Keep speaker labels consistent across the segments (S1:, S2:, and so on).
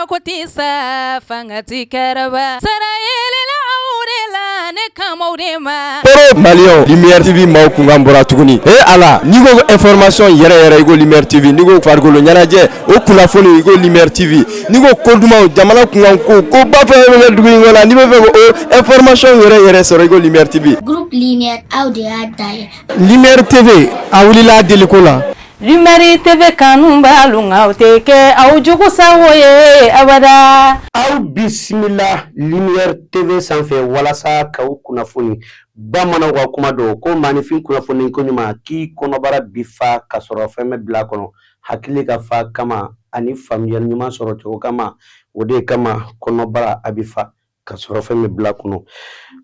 S1: Ko tɛ sa fanga tɛ kɛrɛba sara yɛlɛla aw de la ne kama de ma.
S2: Toro Maliyɛnw, Lumière TV maaw kunkan bɔra tuguni. E Ala, n'i ko information yɛrɛ yɛrɛ, i ko Lumière TV. N'i ko farikolo ɲɛnajɛ, o kunnafoni, i ko Lumière TV. N'i ko ko dumanw, jamana kunkan ko, koba fɛn fɛn bɛ kɛ dugu in kɔnɔ, n'i bɛ fɛ k'o information yɛrɛ yɛrɛ sɔrɔ, i ko Lumière TV.
S3: Groupe Lumière, aw de y'a da ye.
S4: Lumière TV, a wulila deliko la.
S1: Lumière TV kanu b'alu nka o tɛ kɛ aw jugu sago ye abada.
S5: Aw bisimila Lumière TV sanfɛ walasa k'aw kunnafoni. Bamananw ka kuma don ko maaninfin kunnafoni ko ɲuman k'i kɔnɔbara bi fa ka sɔrɔ fɛn bɛ bila a kɔnɔ, hakili ka fa kama ani faamuyali ɲuman sɔrɔ cogo kama. O de kama kɔnɔbara a bi fa ka sɔrɔ fɛn bɛ bila kɔnɔ.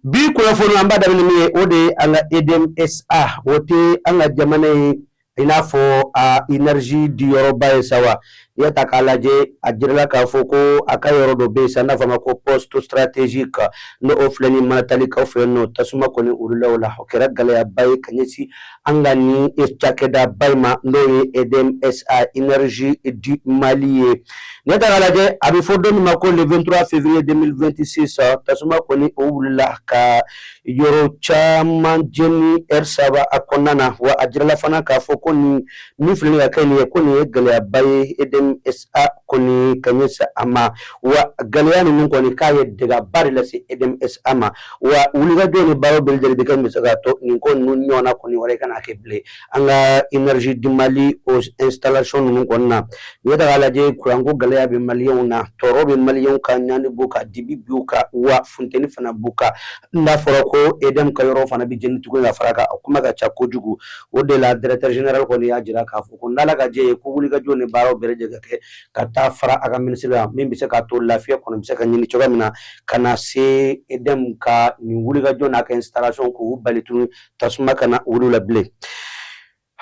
S5: Bi kunnafoni, an b'a daminɛ min ye, o de ye an ka EDM SA. O tɛ an ka jamana ye i n'a fɔ a énergie diyɔrɔba ye sa wa? N'i y'a ta k'a lajɛ, a jirala k'a fɔ ko a ka yɔrɔ dɔ bɛ yen sa, n'a fɔ a ma ko poste stratégique, n'o o filɛ ni Manatalikaw fɛ yen nɔ. Tasuma kɔni wulila o la, o kɛra gɛlɛyaba ye ka ɲɛsin an ka nin cakɛdaba in ma, n'o ye EDM SA, Énergie du Mali ye. N'i y'a ta k'a lajɛ, a bɛ fɔ don min ma ko le 23 février 2026, tasuma kɔni o wulila ka yɔrɔ caman jeni heure 3 a kɔnɔna na. Wa a jirala fana k'a fɔ ko nin min filɛ ka kɛ nin ye, ko nin ye gɛlɛyaba ye EDM SA kɔni ka ɲɛsin a ma. Wa gɛlɛya ninnu kɔni, k'a ye dégâtba de lase EDM SA ma. Wa wulikajɔ ni baaraw bɛɛ lajɛlen bɛ kɛ min bɛ se k'a to nin ko ninnu ɲɔgɔnna kɔni wɛrɛ kana kɛ bilen an ka Énergie du Mali o installation ninnu kɔni na. N'i y'a ta k'a lajɛ, kuranko gɛlɛya bɛ maliyɛnw na, tɔɔrɔ bɛ maliyɛnw kan, ɲani b'u kan, dibi b'u kan, wa funteni fana b'u kan. N'a fɔra ko EDM ka yɔrɔ fana bɛ jeni tuguni ka fara kan, o kuma ka ca kojugu. O de la, directeur général kɔni y'a jira k'a fɔ ko n'Ala ka jɛ ye, ko wulikajɔ ni baaraw bɛɛ lajɛlen ka kɛ ka taa fara a ka minisiri la, min bɛ se k'a to lafiya kɔni bɛ se ka ɲini cogoya min na, ka na se EDM ka nin wulikajɔ n'a ka installation k'u bali tuguni tasuma kana wuli la bilen.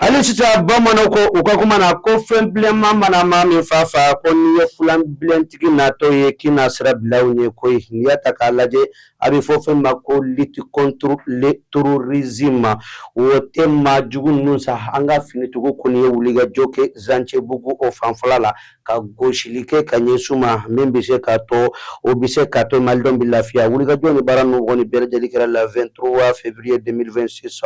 S5: Hali sisan, bamananw ko u ka kuma na ko fɛn bilenman mana maa min fa fa, ko n'i ye fulan bilentigi natɔ ye, k'i na sira bila u ɲɛ koyi. N'i y'a ta k'a lajɛ, a bɛ fɔ fɛn ma ko lutte contre le terrorisme, o tɛ maa jugu ninnu sa. An ka finitigiw kɔni ye wulikajɔ kɛ Zancɛbugu o fanfɛla la, ka gosili kɛ ka ɲɛsin u ma, min bɛ se k'a to o bɛ se k'a to malidenw bɛ lafiya. Wulikajɔ ni baara ninnu kɔni bɛɛ lajɛlen kɛra la 23 février 2026.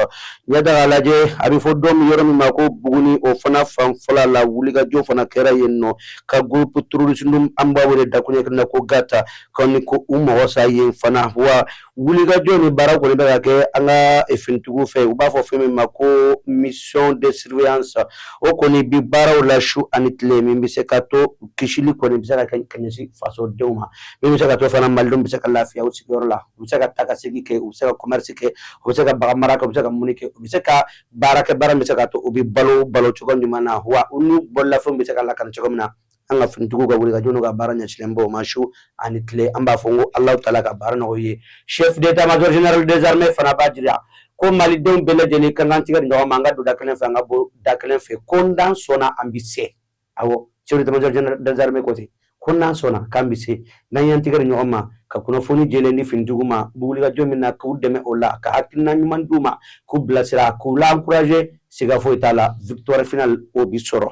S5: N'i y'a ta k'a lajɛ, a bɛ fɔ don min yɔrɔ min ma ko Buguni, o fana fanfɛla la, wulikajɔ fana kɛra yen nɔ ka groupe terroriste, an b'a wele dakuruɲɛ kelen na ko GAT, kɔni ko u mɔgɔ sa yen fana. Wa wulikajɔ ni baara kɔni bɛ ka kɛ an ka finitigiw fɛ, u b'a fɔ fɛn min ma ko mission de surveillance. O kɔni bi baaraw la su ani tile, min bɛ se ka to kisili kɔni bɛ se ka kɛ ka ɲɛsin fasodenw ma, min bɛ se ka to fana malidenw bɛ se ka lafiya u sigiyɔrɔ la, u bɛ se ka taa ka segin kɛ, u bɛ se ka commerce kɛ, u bɛ se ka bagan mara kɛ, u bɛ se ka muni kɛ, u bɛ se ka baara kɛ, baara min bɛ se ka to u bɛ balo balo cogo ɲuman na, wa u n'u bololafɛnw bɛ se ka lakana cogo min na. An ka finitigiw ka wulikajɔ n'u ka baara ɲɛsinnen b'o ma su ani tile. An b'a fɔ ko Alahu taala ka baara nɔgɔya ye. Chef d'état-major général des armées fana b'a jira ko malidenw bɛɛ lajɛlen ka kan tigɛ di ɲɔgɔn ma, an ka don da kelen fɛ, an ka bɔ da kelen fɛ, ko n'an sɔnna, an bɛ se. Awɔ, chef d'état-major général des armées ko ten ko n'an sɔnna k'an bɛ se, n'an y'an tigɛ di ɲɔgɔn ma, ka kunnafoni jɛlen di finitigiw ma, u bɛ wulikajɔ min na, k'u dɛmɛ o la, ka hakilina ɲuman d'u ma, k'u bilasira, k'u la encourager, siga foyi t'a la, victoire finale o bi sɔrɔ.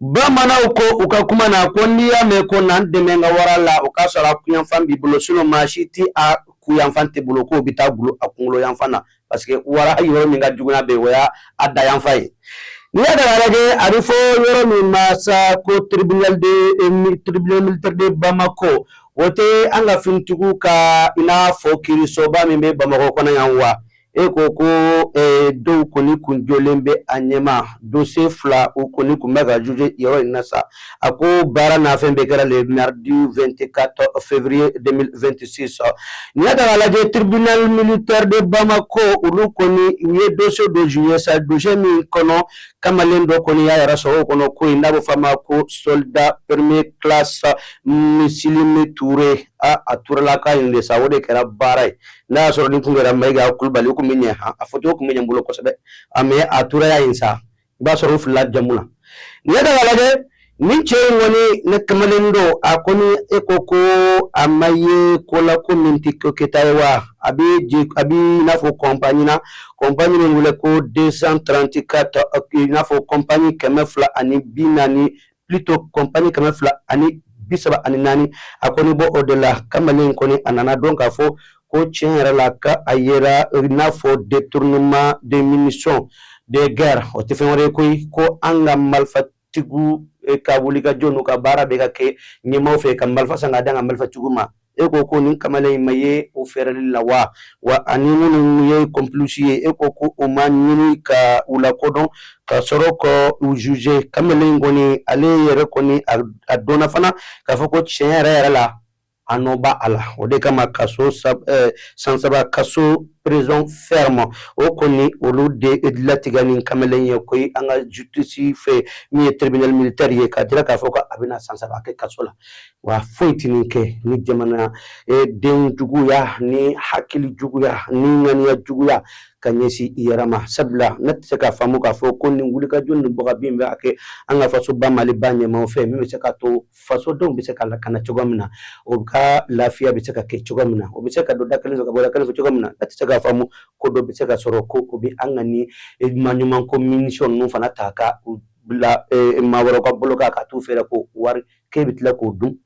S5: Bamananw ko u ka kuma na ko n'i y'a mɛn ko n'an dɛmɛ ka wara la, o k'a sɔrɔ a kuyanfan b'i bolo, sinon maa si tɛ a kuyanfan tɛ bolo k'o bɛ taa golo a kunkolo yanfan na, parce que wara yɔrɔ min ka jugu n'a bɛɛ ye, o y'a da yanfan ye. N'i y'a ta k'a lajɛ, a bɛ fɔ yɔrɔ min ma sa ko tribunal militaire de Bamako, o tɛ an ka finitigiw ka i n'a fɔ kiirisoba min bɛ Bamakɔ kɔnɔ yan wa? E ko ko dɔw kɔni kun jɔlen bɛ a ɲɛma, dossier fila u kɔni kun bɛ ka juger yɔrɔ in na sa. A ko baara n'a fɛn bɛɛ kɛra le mardi 24 février 2026. N'i y'a ta k'a lajɛ, tribunal militaire de Bamako, olu kɔni u ye dossier dɔ juger sa, dossier min kɔnɔ kamalen dɔ kɔni y'a yɛrɛ sɔrɔ o kɔnɔ ko in, n'a bɛ fɔ a ma ko soldat premier classe Musilimi Touré. A Tourelaka in de sa, o de kɛra baara ye. N'a y'a sɔrɔ ni kun kɛra Mayiga Kulubali, o kun bɛ ɲɛ, a fɔcogo kun bɛ ɲɛ n bolo kosɛbɛ. A mais a Toureya in sa, i b'a sɔrɔ u filila jamu la. N'i y'a ta k'a lajɛ, nin cɛ in kɔni, ne kamalen don, a kɔni e ko ko a ma ye ko la ko min tɛ ko kɛta ye wa? A bɛ i n'a fɔ compagnie na, compagnie min wele ko 234, i n'a fɔ compagnie 240. plutôt compagnie 234, a kɔni bɔ o de la. Kamalen kɔni a nana dɔn k'a fɔ ko tiɲɛ yɛrɛ la ka a yera n'a fɔ détournement de munitions de guerre, o tɛ fɛn wɛrɛ ye koyi, ko an ka marifatigiw ka wulikajɔ n'u ka baara bɛ ka kɛ ɲɛmaaw fɛ ka marifa san k'a di an ka marifatigiw ma. E ko ko nin kamalen in ma ye o fɛɛrɛli la wa? Wa ani minnu ye complice ye, e ko ko o ma ɲini ka u lakodɔn ka sɔrɔ ka u juger? Kamalen in kɔni, ale yɛrɛ kɔni a dɔnna fana k'a fɔ ko tiɲɛ yɛrɛ yɛrɛ la, a nɔ b'a a la. O de kama kaso san 3 kaso, prison ferme, o kɔni olu de latigɛ nin kamalen ye koyi an ka justice fɛ, min ye tribunal militaire ye, k'a jira k'a fɔ ko a bɛna san 3 kɛ kaso la. Wa foyi tɛ nin kɛ ni jamana den juguya ni hakili juguya ni ŋaniya juguya ka ɲɛsin i yɛrɛ ma. Sabula ne tɛ se k'a faamu k'a fɔ ko nin wulikajɔ nin bɔ ka bin bɛ a kɛ an ka fasoba Maliba ɲɛmaaw fɛ, min bɛ se ka to fasodenw bɛ se ka lakana cogo min na, o ka lafiya bɛ se ka kɛ cogo min na, o bɛ se ka don da kelen fɛ ka bɔ da kelen fɛ cogo min na. Ne tɛ se k'a faamu ko dɔ bɛ se ka sɔrɔ ko o bɛ an ka ni maɲumanko munition ninnu fana ta ka u bila maa wɛrɛw ka bolo kan ka t'u feere ko wari k'e bɛ tila k'o dun.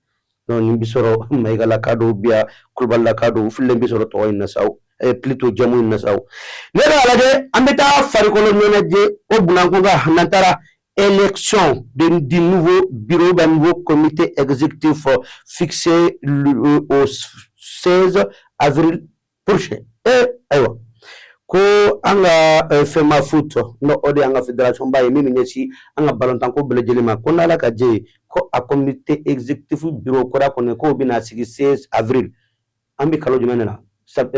S5: Donc nin bɛ sɔrɔ Mayigalaka dɔw bi yan, Kulubalilaka dɔw filen bɛ sɔrɔ tɔgɔ in na sa, plutôt jamu in na sa. Ne b'a lajɛ, an bɛ taa farikolo ɲɛnajɛ o bunakun kan. N'an taara élection du nouveau bureau, d'un nouveau comité exécutif fixé au 16 avril prochain. Ayiwa, ko an ka FEMAFOOT, n'o o de y'an ka fédération ba ye min bɛ ɲɛsin an ka balontanko bɛɛ lajɛlen ma, ko n'Ala ka jɛ ye, ko a comité exécutif bureau kura kɔni k'o bɛna sigi 16 avril. An bɛ kalo jumɛn de la?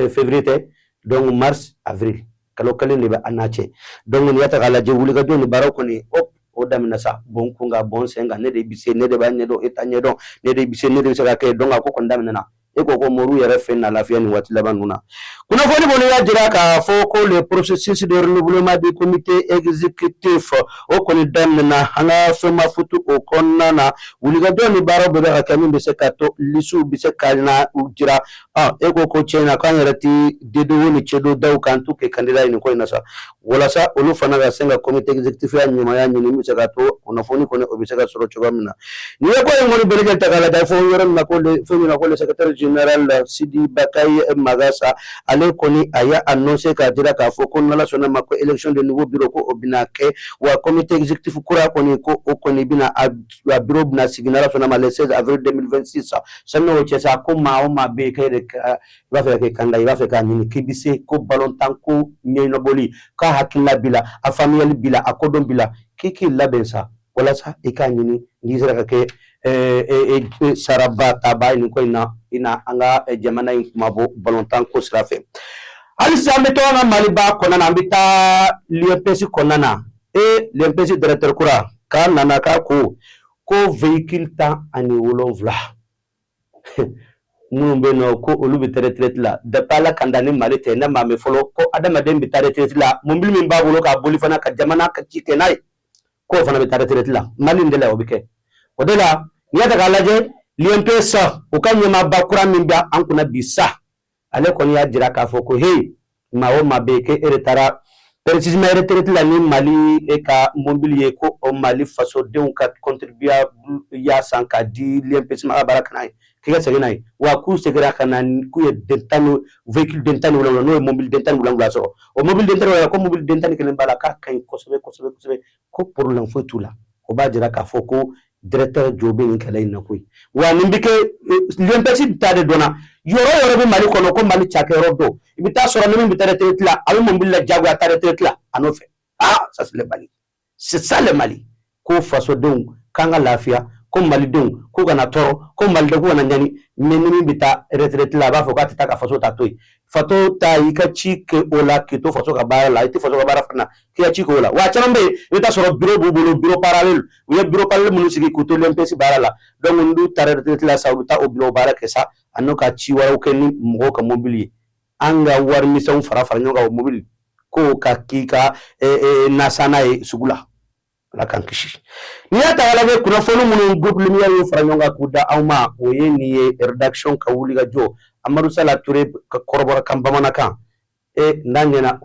S5: Février tɛ? Donc mars, avril, kalo kelen de bɛ an n'a cɛ. Donc n'i y'a ta k'a lajɛ, wulikajɔ ni baaraw kɔni o daminɛ sa, bon kun ka bɔn sen kan, ne de bɛ se, ne de b'a ɲɛdɔn, e t'a ɲɛdɔn, ne de bɛ se, ne de bɛ se ka kɛ. Donc a ko kɔni daminɛna. E ko ko moriw yɛrɛ fɛ na lafiya nin waati laban ninnu na. Kunnafoni kɔni y'a jira k'a fɔ ko le processus de renouvellement du comité exécutif, o kɔni daminɛna an ka FEMAFOOT o kɔnɔna na. Wulikajɔ ni baaraw bɛɛ bɛ ka kɛ min bɛ se ka to lisiw bɛ se ka na u jira. E ko ko tiɲɛ na k'an yɛrɛ ti dedowo ni cɛdo daw kan t'u kɛ candidat ye nin ko in na sa, walasa olu fana ka se ka comité exécutif ya ɲɛmaaya ɲini, min bɛ se ka to kunnafoni kɔni o bɛ se ka sɔrɔ cogoya min na. N'i ye ko in kɔni bɛɛ lajɛlen ta k'a lajɛ, fo yɔrɔ min na ko le fɛn min na ko le secrétaire général Sidi Bakayi Magasa, ale kɔni a y'a annoncé k'a jira k'a fɔ ko n'Ala sɔnna ma, ko élection de nouveau bureau ko o bɛna kɛ, wa comité exécutif kura kɔni ko o kɔni bɛna a bureau bɛna sigi n'Ala sɔnna ma le 16 avril 2026. Sani o cɛ sa, ko maa o maa bɛ yen k'e de i b'a fɛ ka kɛ candidat, i b'a fɛ k'a ɲini k'i bɛ se ko balontan ko ɲɛnabɔli k'a hakilina b'i la, a faamuyali b'i la, a kodɔn b'i la, k'i k'i labɛn sa walasa i k'a ɲini n'i sera ka kɛ saraba taba ye nin ko in na, i na an ka jamana in kuma bɔ balontan ko sira fɛ. Halisa an bɛ to an ka Maliba kɔnɔna na, an bɛ taa l'UNPS kɔnɔna na. L'UNPS directeur kura k'a nana k'a ko ko véhicule 17 minnu bɛ yen nɔ, ko olu bɛ taa retraite la. Depuis Ala ka dan ni Mali tɛ, ne maa mɛn fɔlɔ ko adamaden bɛ taa retraite la, mobili min b'a bolo k'a boli fana ka jamana ka ci kɛ n'a ye, k'o fana bɛ taa retraite la. Mali in de la o bɛ kɛ. O de la n'i y'a ta k'a lajɛ, l'UNPS u ka ɲɛmaaba kura min bɛ an kunna bi sa, ale kɔni y'a jira k'a fɔ ko hey, maa o maa bɛ yen k'e de taara précisément retraite la ni Mali e ka mobili ye, ko o Mali fasodenw ka contribuable y'a san k'a di l'UNPS ma ka baara kɛ n'a ye, k'i ka segin n'a ye. Wa k'u seginna ka na, k'u ye den tan ni véhicule den 17, n'o ye mobili den 17 sɔrɔ. O mobili den 17, ko mobili den 11 b'a la k'a ka ɲi kosɛbɛ kosɛbɛ kosɛbɛ, ko problème foyi t'u la. O b'a jira k'a fɔ ko directeur jo bɛ nin kɛlɛ in na koyi. Wa nin bɛ kɛ l'UNPS ta de dɔnna yɔrɔ o yɔrɔ bɛ Mali kɔnɔ, ko Mali cakɛyɔrɔ don, i bɛ taa sɔrɔ ni min bɛ taa retraite la, a bɛ mobili la jagoya taa retraite la a nɔfɛ. Ah, ça c'est le Mali, c'est ça le Mali. Ko fasodenw k'an ka lafiya, ko malidenw k'u kana tɔɔrɔ, ko malidenw k'u kana ɲani, mais ni min bɛ taa retraite la, a b'a fɔ k'a tɛ taa ka faso ta to yen. Faso ta, i ka ci kɛ o la k'i to faso ka baara la, i tɛ faso ka baara fana k'i ka ci kɛ o la. Wa caman bɛ yen, i bɛ taa sɔrɔ bureau b'u bolo, bureau parallèle, u ye bureau parallèle minnu sigi k'u to l'UNPS baara la. Donc n'u taara retraite la sa, u bɛ taa o bureau baara kɛ sa, a n'u ka ci wɛrɛw kɛ ni mɔgɔw ka mobili ye, an ka wari misɛnw fara fara ɲɔgɔn kan, o mobili k'o ka k'i ka nasana ye sugu la. Ala k'an kisi. N'i y'a ta k'a lajɛ, kunnafoni minnu groupe Lumière y'o fara ɲɔgɔn kan k'u da aw ma, o ye nin ye. Rédaction ka wuli ka jɔ, Amadu Sala Ture ka kɔrɔbɔrɔkan bamanankan e n'a ɲɛna,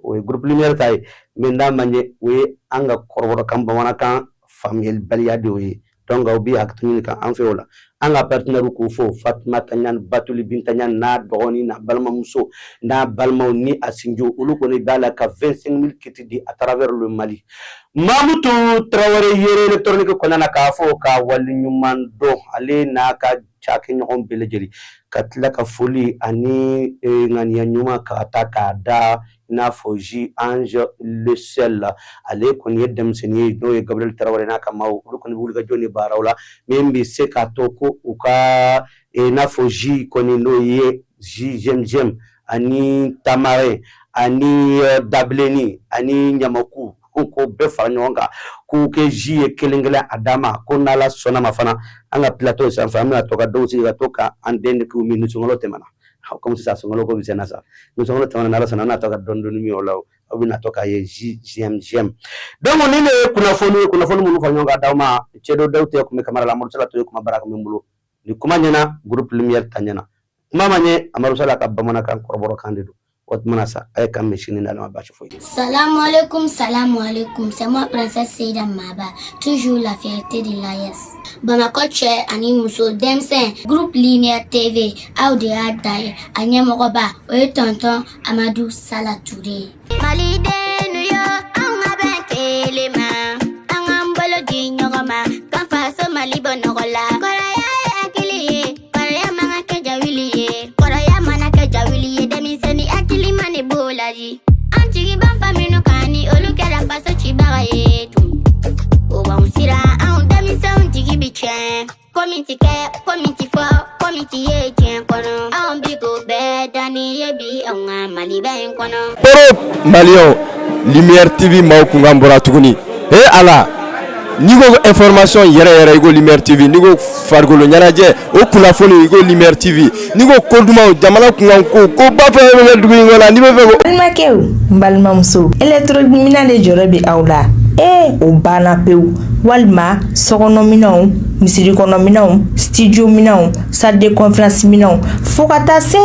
S5: o ye groupe Lumière ta ye, mais n'a ma ɲɛ, o ye an ka kɔrɔbɔrɔkan bamanankan faamuyalibaliya de ye. Donc aw bi hakili ɲini kan an fɛ o la. An ka partenaire k'u fo, Fatumata Ɲani, Batuli Binta Ɲani n'a dɔgɔnin n'a balimamuso n'a balimaw ni a sinjiw, olu kɔni b'a la ka 25 000 kits di à travers le Mali. Mamutu Tarawele Yere électronique kɔnɔna na, k'a fɔ ka waleɲuman dɔn ale n'a ka cakɛɲɔgɔn bɛɛ lajɛlen, ka tila ka foli ani ŋaniya ɲuman ka taa k'a da i n'a fɔ jus Ange le Sel la. Ale kɔni ye denmisɛnnin ye, n'o ye Gabriel Tarawele n'a ka maaw, olu kɔni bɛ wulikajɔ ni baaraw la min bɛ se k'a to ko u ka i n'a fɔ jus kɔni, n'o ye jus gingembre ani tamarin ani dabilenni ani ɲamaku, ko bɛɛ fara ɲɔgɔn kan k'u kɛ jus ye kelen kelen a d'a ma. Ko n'Ala sɔnna ma fana, an ka plateau sanfɛ, an bɛna to ka dɔw sigi ka to ka an den k'u min ni sunkalo tɛmɛna. Komi sisan sunkalo ko bɛ senna sa, ni sunkalo tɛmɛna, n'Ala sɔnna, an bɛna to ka dɔɔni dɔɔni min o la. Aw bɛna to k'a ye jus gingembre. Donc ni ne ye kunnafoni ye, kunnafoni minnu fara ɲɔgɔn kan d'aw ma, cɛdɔ daw tɛ kun bɛ kamara la, Amadu Sala to ye kuma baara kun bɛ n bolo. Ni kuma ɲɛna, groupe Lumière ta ɲɛna, kuma ma ɲɛ, Amadu Sala ka bamanankan kɔrɔbɔrɔkan de don. O tuma na sa, a ye kan mɛn sini n'Ala ma baasi foyi.
S3: Salam alaikum, salam alaikum. C'est moi, Princesse Seida Maba, toujours la fierté de l'AES. Bamakɔ cɛ ani muso, denmisɛn, groupe Lumière TV, aw de y'a da ye. A ɲɛmɔgɔba, o ye tonton Amadou Sala Touré ye.
S6: Malidenw yo, an ka bɛn kelen ma, an k'an bolo di ɲɔgɔn ma, ka faso Mali bɔ nɔgɔ la. Kɔrɔya ye hakili ye, kɔrɔya man ka kɛ jawuli ye, kɔrɔya mana kɛ jawuli ye, denmisɛnnin hakili ma ne b'o laji. An jigi b'an fa minnu kan, ni olu kɛra faso cibaga ye tun, o b'anw siran, anw denmisɛnw jigi bi tiɲɛ. Ko min ti kɛ, ko min ti fɔ, ko min ti ye diɲɛ kɔnɔ, anw bi k'o bɛɛ danni ye bi anw ka Maliba in kɔnɔ.
S2: Kɔrɔ maliyɛnw, Lumière TV maaw kunkan bɔra tuguni. He Ala, n'i ko information yɛrɛ yɛrɛ, i ko Lumière TV. N'i ko farikolo ɲɛnajɛ, o kunnafoni, i ko Lumière TV. N'i ko ko dumanw, jamana kunkan ko, ko ba fɛn fɛn bɛ kɛ dugu in kɔnɔ, n'i bɛ fɛ ko
S7: Balimakɛw, n balimamuso, électronique de jɔrɔ bɛ aw la. Ee, o banna pewu. Walima sokɔnɔminɛnw, misiri kɔnɔminɛnw, studio minɛnw, salle de conférence minɛnw, fo ka taa se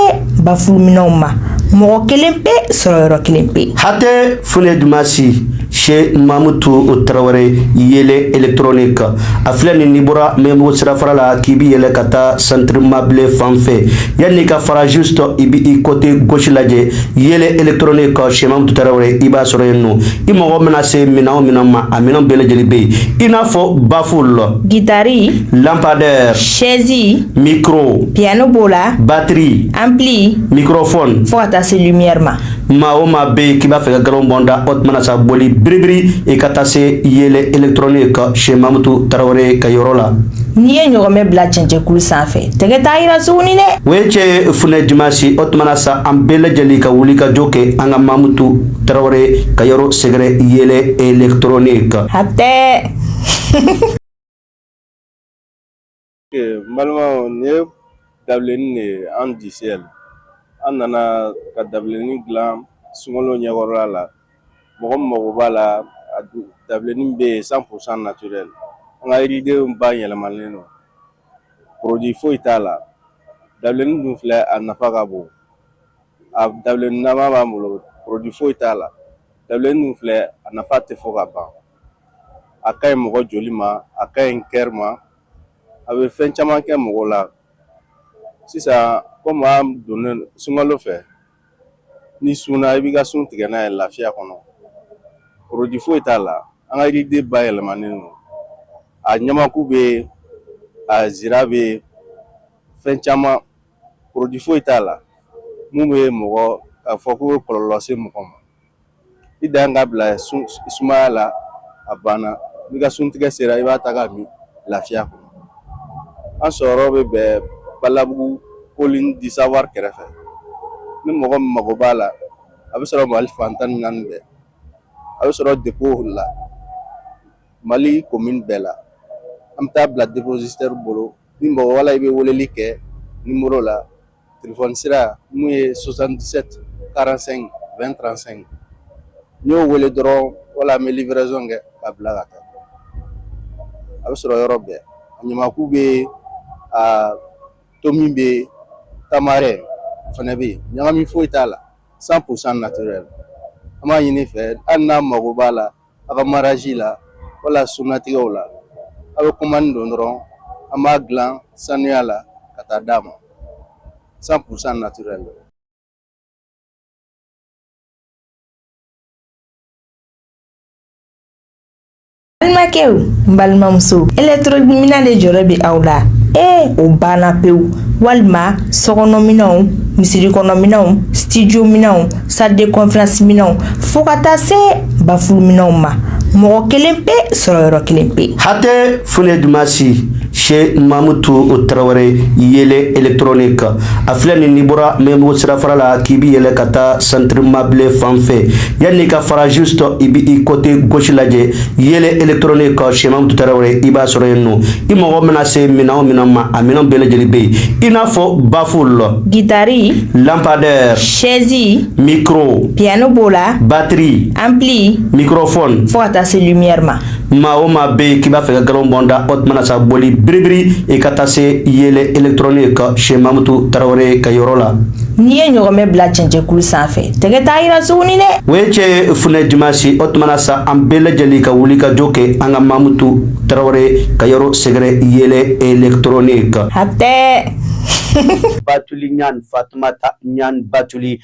S7: baffle minɛnw ma, mɔgɔ kelen pe sɔrɔ yɔrɔ kelen pe.
S5: Hatɛ Fune Dumasi chez Mamutu Tarawele Yele électronique, a filɛ nin, n'i bɔra Mɛnbugu sirafara la k'i bi yɛlɛ ka taa centre Mabile fan fɛ, yanni ka fara, juste i bi i côté gauche lajɛ, Yele électronique chez Mamutu Tarawele, i b'a sɔrɔ yen nɔ. I mago mana se minɛn o minɛn ma, a minɛn bɛɛ lajɛlen bɛ yen, i n'a fɔ baffle,
S7: guitare,
S5: lampadaire,
S7: chaise,
S5: micro,
S7: piano b'o la,
S5: batterie,
S7: ampli,
S5: microphone,
S7: fo ka taa se lumière ma.
S5: Maa o maa bɛ yen k'i b'a fɛ ka galon bɔn da, o tuma na sa, boli biribiri i ka taa se Yele électronique chez Mamutu Tarawele ka yɔrɔ la.
S7: N'i ye ɲɔgɔmɛ bila cɛncɛnkulu sanfɛ, tɛgɛ t'a yira tuguni dɛ.
S5: O ye cɛ Funɛ Dimasi. O tuma na sa, an bɛɛ lajɛlen ka wuli ka jɔ kɛ an ka Mamutu Tarawele ka yɔrɔ sɛgɛrɛ, Yele électronique.
S7: Hatɛ.
S8: N balimaw, nin ye dabilennin de ye. An du ciel, an nana ka dabilennin dilan sunkalo ɲɛkɔrɔla la. Mɔgɔ min mago b'a la, a dabilennin bɛ yen, 100% naturel. An ka yiridenw ba yɛlɛmalen don, produit foyi t'a la. Dabilennin dun filɛ, a nafa ka bon. A dabilennin nama b'an bolo, produit foyi t'a la. Dabilennin dun filɛ, a nafa tɛ fɔ ka ban. A ka ɲi mɔgɔ joli ma, a ka ɲi cœur ma, a bɛ fɛn caman kɛ mɔgɔ la. Sisan komi an donnen sunkalo fɛ, ni sunna, i b'i ka sun tigɛ n'a ye lafiya kɔnɔ. Produit foyi t'a la. An ka yiriden bayɛlɛmanen don. A ɲamaku bɛ yen, a zira bɛ yen, fɛn caman, produit foyi t'a la mun bɛ mɔgɔ k'a fɔ ko kɔlɔlɔ lase mɔgɔ ma. I dan ka bila sumaya la, a banna. N'i ka suntigɛ sera, i b'a ta ka min lafiya kɔnɔ. An sɔrɔ bɛ bɛn Balabugu, Colline du Savoir kɛrɛfɛ. Ni mɔgɔ min mago b'a la, a bɛ sɔrɔ Mali fan 14 bɛɛ. A bɛ sɔrɔ dépôt la, Mali commune bɛɛ la. An bɛ taa bila dépositaire bolo. Ni mɔgɔ wala, i bɛ weleli kɛ numéro la, téléphone sira mun ye 77 45 20 35. N'i y'o wele dɔrɔn, wala an bɛ livraison kɛ ka bila ka taa. A bɛ sɔrɔ yɔrɔ bɛɛ. A ɲamaku bɛ yen, a tomi bɛ yen, tamarin fana bɛ yen. Ɲagami foyi t'a la, 100% naturel. An b'a ɲini fɛ, hali n'a mago b'a la, a ka mariage la wala sunnatigɛw la, a A bɛ commande don dɔrɔn, an b'a dilan sanuya la ka taa d'a ma, 100% naturel.
S7: Balimakɛw, n balimamuso, électrominɛn de jɔrɔ bɛ aw la. Ee, o banna pewu, walima sokɔnɔminɛnw, misiri kɔnɔminɛnw, studio minɛnw, salle de conférence minɛnw, fo ka taa se baffle minɛnw ma, mɔgɔ kelen pe sɔrɔ yɔrɔ kelen pe.
S5: Hatɛ Fune Dumasi chez Mamutu Tarawele, Yele électronique, a filɛ nin, n'i bɔra Mɛmugu sirafara la k'i bi yɛlɛ ka taa centre Mabile fan fɛ, yanni ka fara juste, i bi i côté gauche lajɛ, Yele électronique chez Mamutu Tarawele, i b'a sɔrɔ yen nɔ. I mago mana se minɛn o minɛn ma, a minɛn bɛɛ lajɛlen bɛ yen, i n'a fɔ baffle,
S7: guitare,
S5: lampadaire,
S7: chaise,
S5: micro,
S7: piano b'o la,
S5: batterie,
S7: ampli,
S5: microphone,
S7: fo ka taa se lumière ma.
S5: Maa o maa bɛ yen k'i b'a fɛ ka galon bɔn da, o tuma na sa, boli biribiri, i ka taa se Yele électronique chez Mamutu Tarawele ka yɔrɔ la.
S7: N'i ye ɲɔgɔmɛ bila cɛncɛnkulu sanfɛ, tɛgɛ t'a yira tuguni dɛ.
S5: O ye cɛ Funɛ Dimasi. O tuma na sa, an bɛɛ lajɛlen ka wuli ka jɔ kɛ an ka Mamutu Tarawele ka yɔrɔ sɛgɛrɛ, Yele électronique.
S7: Hatɛ.
S5: Batuli Ɲan, Fatumata Ɲan Batuli,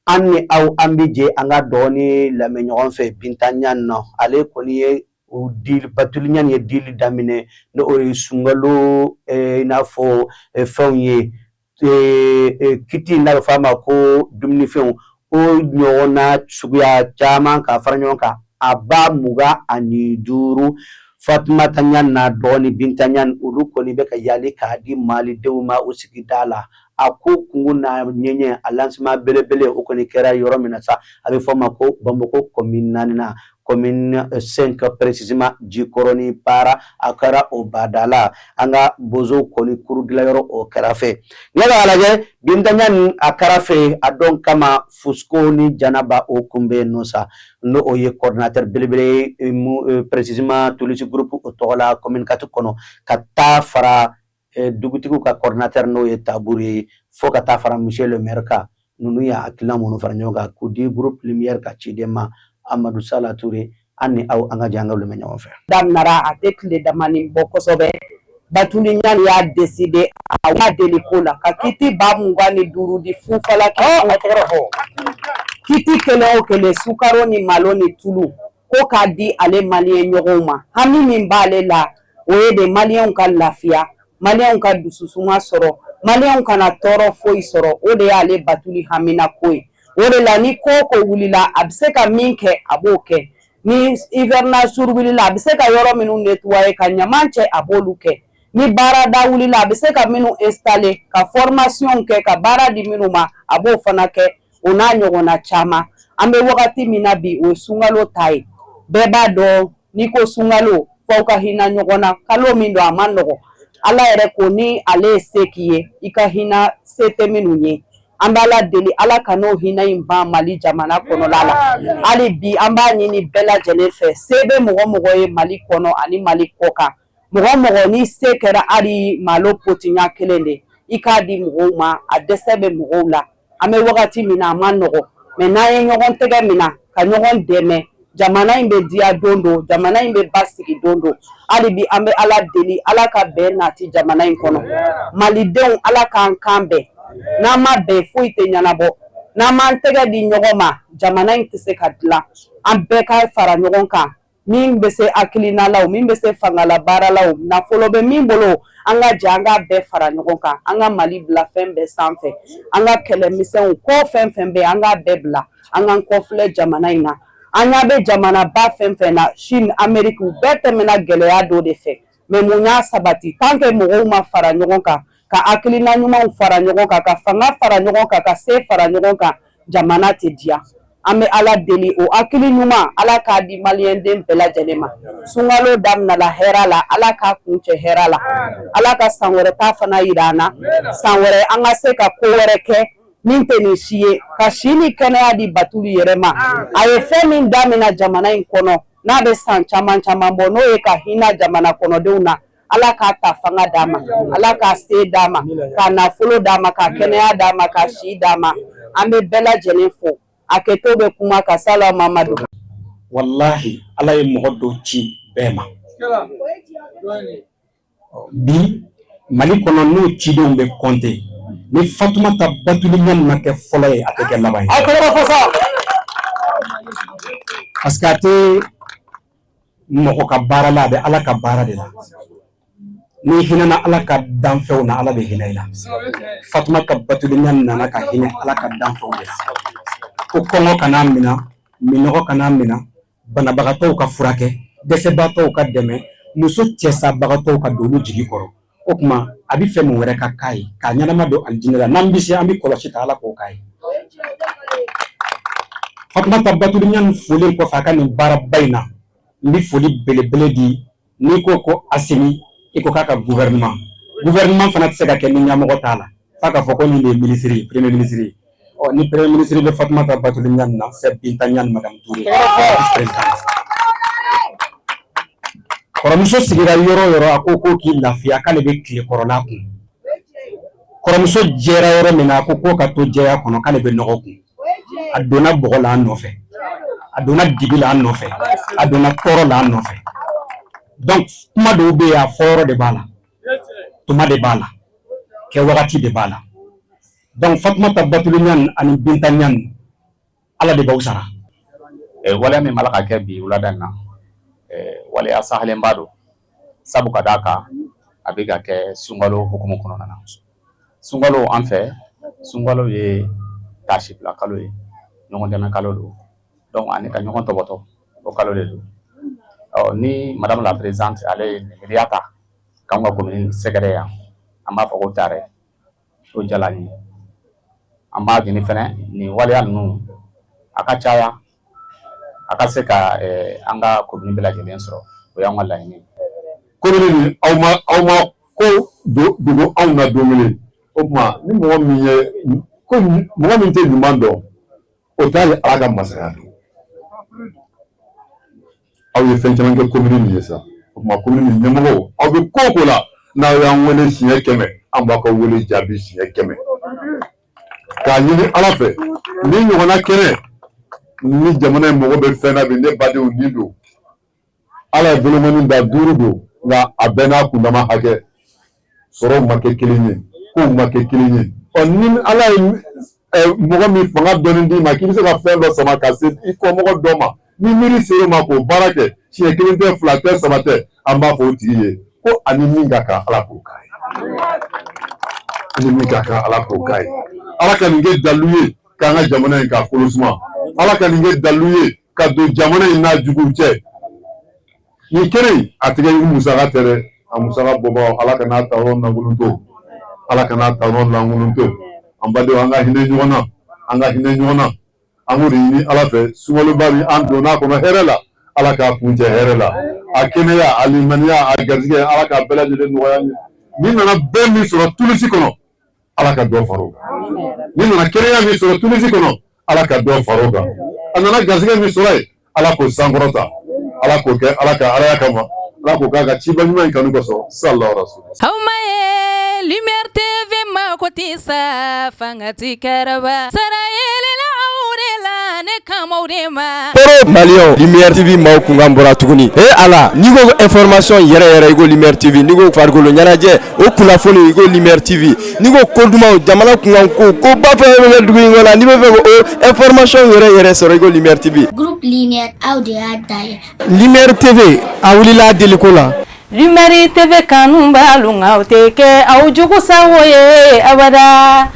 S5: an ni aw, an bɛ jɛ an ka dɔɔni lamɛn ɲɔgɔn fɛ. Binta Ɲan nɔ, ale kɔni ye o dili, Batuli Ɲan ye dili daminɛ, n'o o ye sunkalo i n'a fɔ fɛnw ye, kit, n'a bɛ fɔ a ma ko dumunifɛnw, o ɲɔgɔnna suguya caman ka fara ɲɔgɔn kan, a ba 25. Fatumata Ɲan n'a dɔgɔnin Binta Ɲan, olu kɔni bɛ ka yali k'a di malidenw ma o sigida la. A ko kungo n'a ɲɛɲɛ, a lancement belebele, o kɔni kɛra yɔrɔ min na sa, a bɛ fɔ o ma ko Bamakɔ commune naaninan, commune 5 précisément, Jikɔrɔni Para, a kɛra o bada la, an ka bozow kɔni kuru dilanyɔrɔ o kɛrɛfɛ. N'i y'a lajɛ, Binta Ɲan a kɛrɛfɛ, a dɔn kama Fusco ni Janaba, o kun bɛ yen nɔ sa, n'o o ye coordinateur belebele ye précisément Toulouse groupe o tɔgɔ la commune 4 kɔnɔ, ka taa fara dugutigiw ka coordinateur, n'o ye Taburu ye, fo ka taa fara monsieur le maire kan. Ninnu y'a hakilina minnu fara ɲɔgɔn kan k'u di groupe Lumière ka ciden ma, Amadu Sala Ture. An ni aw, an ka jɛ an ka lamɛn ɲɔgɔn fɛ.
S9: Daminɛra, a tɛ tile damani bɔ kosɛbɛ, Batuli Ɲani y'a décidé, a y'a deli ko la ka kit 25 000 di fufala kit kelen o kelen, sukaro ni malo ni tulu, ko k'a di ale maliyɛn ɲɔgɔnw ma. Hami min b'ale la, o ye de maliyɛnw ka lafiya, maliyɛnw ka dususuma sɔrɔ, maliyɛnw kana tɔɔrɔ foyi sɔrɔ. O de y'ale Batuli hamina ko ye. O de la, ni ko o ko wulila, a bɛ se ka min kɛ, a b'o kɛ. Ni hivernage wulila, a bɛ se ka yɔrɔ minnu nettoyer ka ɲaman cɛ, a b'olu kɛ. Ni baarada wulila, a bɛ se ka minnu installer ka formation kɛ ka baara di minnu ma, a b'o fana kɛ, o n'a ɲɔgɔnna caman. An bɛ wagati min na bi, o ye sunkalo ta ye. Bɛɛ b'a dɔn, n'i ko sunkalo, f'aw ka hinɛ ɲɔgɔn na. Kalo min don, a ma nɔgɔn. Ala yɛrɛ ko ni ale ye se k'i ye, i ka hinɛ se tɛ minnu ye. An b'Ala deli, Ala ka n'o hinɛ in ban Mali jamana kɔnɔla la. Hali bi, an b'a ɲini bɛɛ lajɛlen fɛ, se bɛ mɔgɔ mɔgɔ ye Mali kɔnɔ ani Mali kɔ kan, mɔgɔ mɔgɔ ni se kɛra hali malo potiɲa kelen de, i k'a di mɔgɔw ma, a dɛsɛ bɛ mɔgɔw la. An bɛ wagati min na, a ma nɔgɔn, mais n'an ye ɲɔgɔn tɛgɛ minɛ ka ɲɔgɔn dɛmɛ, jamana in bɛ diya don don, jamana in bɛ basigi don don. Hali bi, an bɛ Ala deli, Ala ka bɛn nati jamana in kɔnɔ. Malidenw, Ala k'an kan bɛn. N'an ma bɛn, foyi tɛ ɲɛnabɔ. N'an m'an tɛgɛ di ɲɔgɔn ma, jamana in tɛ se ka dilan. An bɛɛ ka fara ɲɔgɔn kan, min bɛ se hakilina la, o min bɛ se fangala baara la, o nafolo bɛ min bolo, an ka jɛ an k'a bɛɛ fara ɲɔgɔn kan, an ka Mali bila fɛn bɛɛ sanfɛ. An ka kɛlɛmisɛnw ko fɛn fɛn bɛ, an k'a bɛɛ bila, an k'an kɔfilɛ jamana in na. An ɲa bɛ jamanaba fɛn fɛn na, Chine, Amérique, u bɛɛ tɛmɛna gɛlɛya dɔ de fɛ, mais mun y'a sabati? Tant que mɔgɔw ma fara ɲɔgɔn kan, ka hakilina ɲumanw fara ɲɔgɔn kan, ka fanga fara ɲɔgɔn kan, ka se fara ɲɔgɔn kan, jamana tɛ diya. An bɛ Ala deli, o hakili ɲuman, Ala k'a di maliyɛnden bɛɛ lajɛlen ma. Sunkalo daminɛla hɛrɛ la, Ala k'a kuncɛ hɛrɛ la. Ala ka san wɛrɛ ta fana yira an na. San wɛrɛ, an ka se ka ko wɛrɛ kɛ min tɛ nin si ye, ka si ni kɛnɛya di Batuli yɛrɛ ma. A ye fɛn min daminɛ jamana in kɔnɔ, n'a bɛ san caman caman bɔ, n'o ye ka hinɛ jamana kɔnɔdenw na, Ala k'a ta fanga d'a ma, Ala k'a se d'a ma, ka nafolo d'a ma, ka kɛnɛya d'a ma, ka si d'a ma. An bɛ bɛɛ lajɛlen fo. A kɛtɔ bɛ kuma ka sala Mamadu.
S10: Walahi, Ala ye mɔgɔ dɔ ci bɛɛ ma. Bi Mali kɔnɔ, n'o cidenw bɛ kɔnte, ni Fatumata Batuli Ɲani ma kɛ fɔlɔ ye, a tɛ kɛ laban ye, parce que a tɛ mɔgɔ ka baara la, a bɛ Ala ka baara de la. N'i hinɛna Ala ka danfɛnw na, Ala bɛ hinɛ i la. Fatumata Batuli Ɲani nana ka hinɛ Ala ka danfɛnw de la, ko kɔngɔ kana minɛ, minnɔgɔ kana minɛ, banabagatɔw ka furakɛ, dɛsɛbaatɔw ka dɛmɛ, muso cɛsabagatɔw ka don olu jigi kɔrɔ. O tuma a bɛ fɛ mun wɛrɛ ka k'a ye k'a ɲɛnama don alijinɛ la? N'an bɛ se, an bɛ kɔlɔsi ta, Ala k'o k'a ye. Fatumata Batuli Ɲani folen kɔfɛ a ka nin baaraba in na, n bɛ foli belebele di. N'i ko ko Asimi, i ko k'a ka gouvernement. Gouvernement fana tɛ se ka kɛ ni ɲɛmɔgɔ t'a la, f'a ka fɔ ko nin de ye ministre ye, premier ministre ye. Ɔ, ni premier ministre bɛ Fatumata Batuli Ɲani na, c'est Binta Ɲani, madame Touré, vice présidente. Kɔrɔmuso sigira yɔrɔ o yɔrɔ, a ko ko k'i lafiya, k'ale bɛ tile kɔrɔla kun. Kɔrɔmuso jɛra yɔrɔ min na, a ko ko ka to jɛya kɔnɔ, k'ale bɛ nɔgɔ kun. A donna bɔgɔ la an nɔfɛ, a donna dibi la an nɔfɛ, a donna tɔɔrɔ la an nɔfɛ. Donc kuma dɔw bɛ yen, a fɔyɔrɔ de b'a la, tuma de b'a la, kɛ wagati de b'a la. Donc Fatumata Batuli Ɲani ani Binta Ɲani, Ala de b'aw sara.
S11: Waleya min b'a la ka kɛ bi wulada in na, waleya sahalenba don, sabu ka d'a kan a bɛ ka kɛ sunkalo hukumu kɔnɔna na. Sunkalo, an fɛ, sunkalo ye taasibila kalo ye, ɲɔgɔn dɛmɛ kalo don. Donc ani ka ɲɔgɔn tɔbɔtɔ, o kalo de don. Ɔ, ni madame la présidente ale ye miiriya ta k'anw ka commune sɛgɛrɛ yan, an b'a fɔ ko tarɛ o diyara an ye. An b'a ɲini fɛnɛ nin waleya ninnu a ka caya, a ka se ka an ka commune bɛɛ lajɛlen sɔrɔ. O y'an ka laɲini ye.
S12: Commune nin, aw ma ko dogo anw na don kelen. O tuma ni mɔgɔ min ye ko mɔgɔ min tɛ ɲuman dɔn, o t'a ye Ala ka masaya dɔn. Aw ye fɛn caman kɛ commune nin ye sa. O tuma commune nin ɲɛmɔgɔw, aw bɛ ko o ko la, n'aw y'an wele siɲɛ 100, an b'aw ka wele jaabi siɲɛ 100, k'a ɲini Ala fɛ ni ɲɔgɔnna kɛnɛ ni jamana in mago bɛ fɛn na bi. Ne badenw, nin don Ala ye bolokɔni da duuru don, nka a bɛɛ n'a kundama hakɛ. Sɔrɔw ma kɛ kelen ye, kow ma kɛ kelen ye. Ɔ, ni Ala ye mɔgɔ min fanga dɔɔni d'i ma k'i bɛ se ka fɛn dɔ sama ka se i kɔmɔgɔ dɔ ma, ni miiri ser'o ma k'o baara kɛ, siɲɛ kelen tɛ, fila tɛ, saba tɛ, an b'a fɔ o tigi ye ko ani min ka kan, Ala k'o k'a ye, ani min ka kan, Ala k'o k'a ye. Ala ka nin kɛ dalu ye k'an ka jamana in k'a kolo suma. Ala ka nin kɛ dalu ye ka don jamana in n'a juguw cɛ. Nin kɛnɛ in, a tigɛ musaka tɛ dɛ, a musaka bɔbagaw, Ala ka n'a ta yɔrɔ lankolon to, Ala ka n'a ta yɔrɔ lankolon to. An badenw, an ka hinɛ ɲɔgɔn na, an ka hinɛ ɲɔgɔn na. An k'o de ɲini Ala fɛ. Sunkaloba min an donn'a kɔnɔ hɛrɛ la, Ala k'a kuncɛ hɛrɛ la. A kɛnɛya, a limaniya, a garijɛgɛ, Ala k'a bɛɛ lajɛlen nɔgɔya an ye. Ni nana bɛn min sɔrɔ Tulisi kɔnɔ, Ala ka dɔ far'o kan. Ni nana kɛnɛya min sɔrɔ Tulisi kɔnɔ, Ala ka dɔ far'o kan. A nana garijɛgɛ min sɔrɔ yen, Ala k'o sankɔrɔta, Ala k'o kɛ Ala ka alaya kama, Ala k'o k'a ka ciba ɲuman in kanu kosɔn, sallallahu rasul.
S1: Aw ma ye Lumière TV mako tɛ sa, fanga ti kɛrɛba sara yelela aw de la, ne kamaw de ma.
S2: Koro Maliyɛnw, Lumière TV maaw kunkan bɔra tuguni. E Ala, n'i ko information yɛrɛ yɛrɛ, i ko Lumière TV. N'i ko farikolo ɲɛnajɛ, o kunnafoni, i ko Lumière TV. N'i ko ko dumanw, jamana kunkan ko, ko ba fɛn fɛn bɛ dugu in kɔnɔ, n'i bɛ fɛ ko information yɛrɛ yɛrɛ sɔrɔ, i ko Lumière TV.
S3: Groupe Lumière, aw de y'a dan ye.
S4: Lumière TV, a wulila deliko la.
S1: Lumière TV kanu b'alu, aw tɛ kɛ aw jugu sago ye abada.